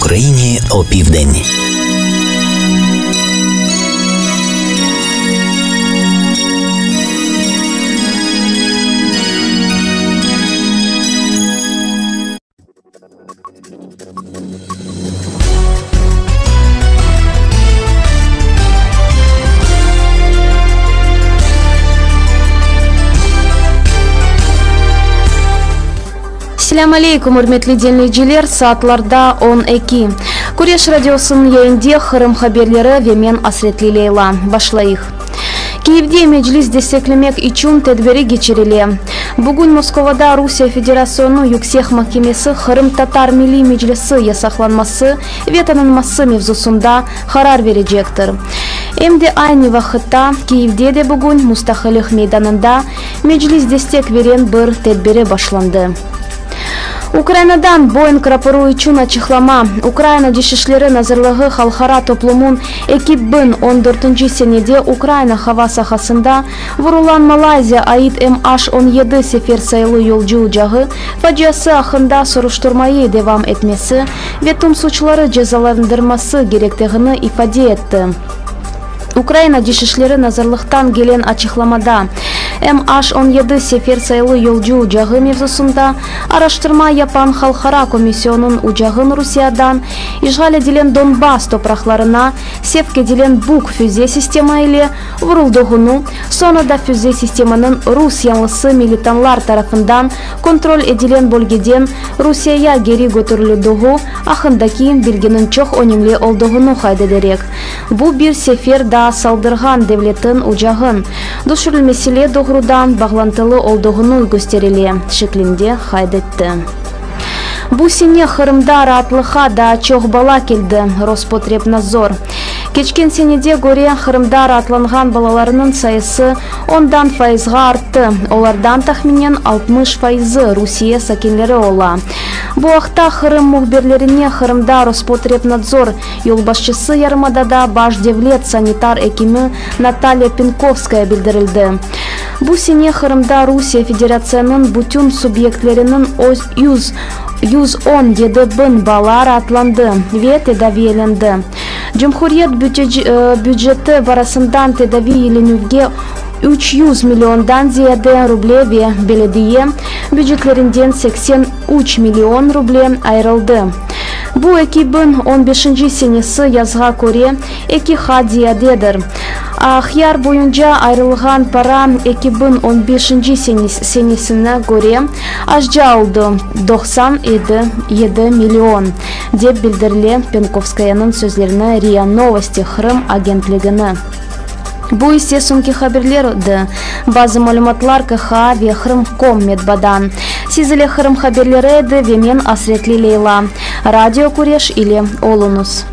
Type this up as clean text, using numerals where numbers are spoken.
Україні опівдень. Selâm aleykum, ürmetli diñleyiciler, saatlarda 12. Küreş radiosınıñ yayında Qırım haberleri ve men Asretli Leyla. Başlayıq. Kiyevde Meclis desteklemek içün tedbiri keçirile. Bugün Moskovada Rusiye Federasyonu Yüksek mahkemesi Qırımtatar Milliy Meclisi yasaqlanması ve tanınması mevzusında qarar berecektir. Em de aynı vaqıtta Kiyevde de bugün Mustaqillik meydanında Meclis destek veren bir tedbiri başlandı. Ukrainadan Boeing raporu içün açıqlama. Ukraina Dışişleri nazirligi halqara toplumın 2014 senede Ukraina hava sahasında vurulan Malayziya ait MH 17 sefer sayılı yolcu ucağı faciası aqqında soruştırmayı devam etmesi ve tüm suçları cezalandırması kerektiğini ifade etti. Ukraina Dışişleri nazirlıqtan gelen açıqlamada, MH 17 sefer sayılı yolcu ucağı mevzusında araştırma yapan halqara komisyonıñ ucağın Rusiyadan işğal edilen Donbass topraqlarına sevk edilen Buk füze sistemi ile vuruldığını, soñra da füze sisteminiñ rus yanlısı militanlar tarafından kontrol edilen bölgeden Rusiyaya geri götürilüdüğü aqqındaki bilginiñ çoq önemli olduğını qayd ederek, Bu bir sefer daa saldırğan devletin ucağın düşürilmesile doğrudan bağlantılı olduğını gösterile, şeklinde qayd etti. Bu sene Qırımda raatlıqqa daa çoq bala keldi, Rospotrebnadzor. Keçken senede köre, Qırımda raatlanğan balalarnıñ sayısı ondan fayızğa arttı, olardan tahminen 60 fayızı Rusiye sakinleri ola. Bu aqta Qırım mühbirlerine Qırımda Rospotrebnadzor Yolbaşçısı yarımadada baş devlet sanitar ekimi Natalya Penkovskaya bildirildi. Bu sene Qırımda Rusiye Federatsiyanıñ bütün subyektleriniñ 117 biñ bala raatlandı ve tedaviyelendi. Cumhuriyet büceti parasından tedaviylenüvge 300 milliondan ziyade ruble ve belediye bücetlerinden 83 million ruble ayırıldı. Bu 2015 senesi yazğa köre eki qat ziyadedir. Aqyar boyunca ayırılğan para 2015 senesine köre azca oldı, 97 million, dep bildirile Penkovskayanıñ sözlerini RIA Novosti Qırım agentligini. Bu ise soñki haberler edi. Bazı malümatlar KHA ve Krım.com metbadan. Siz ile Qırım haberleri edi ve men Asretli Leyla. Radio Küreş ile oluñız.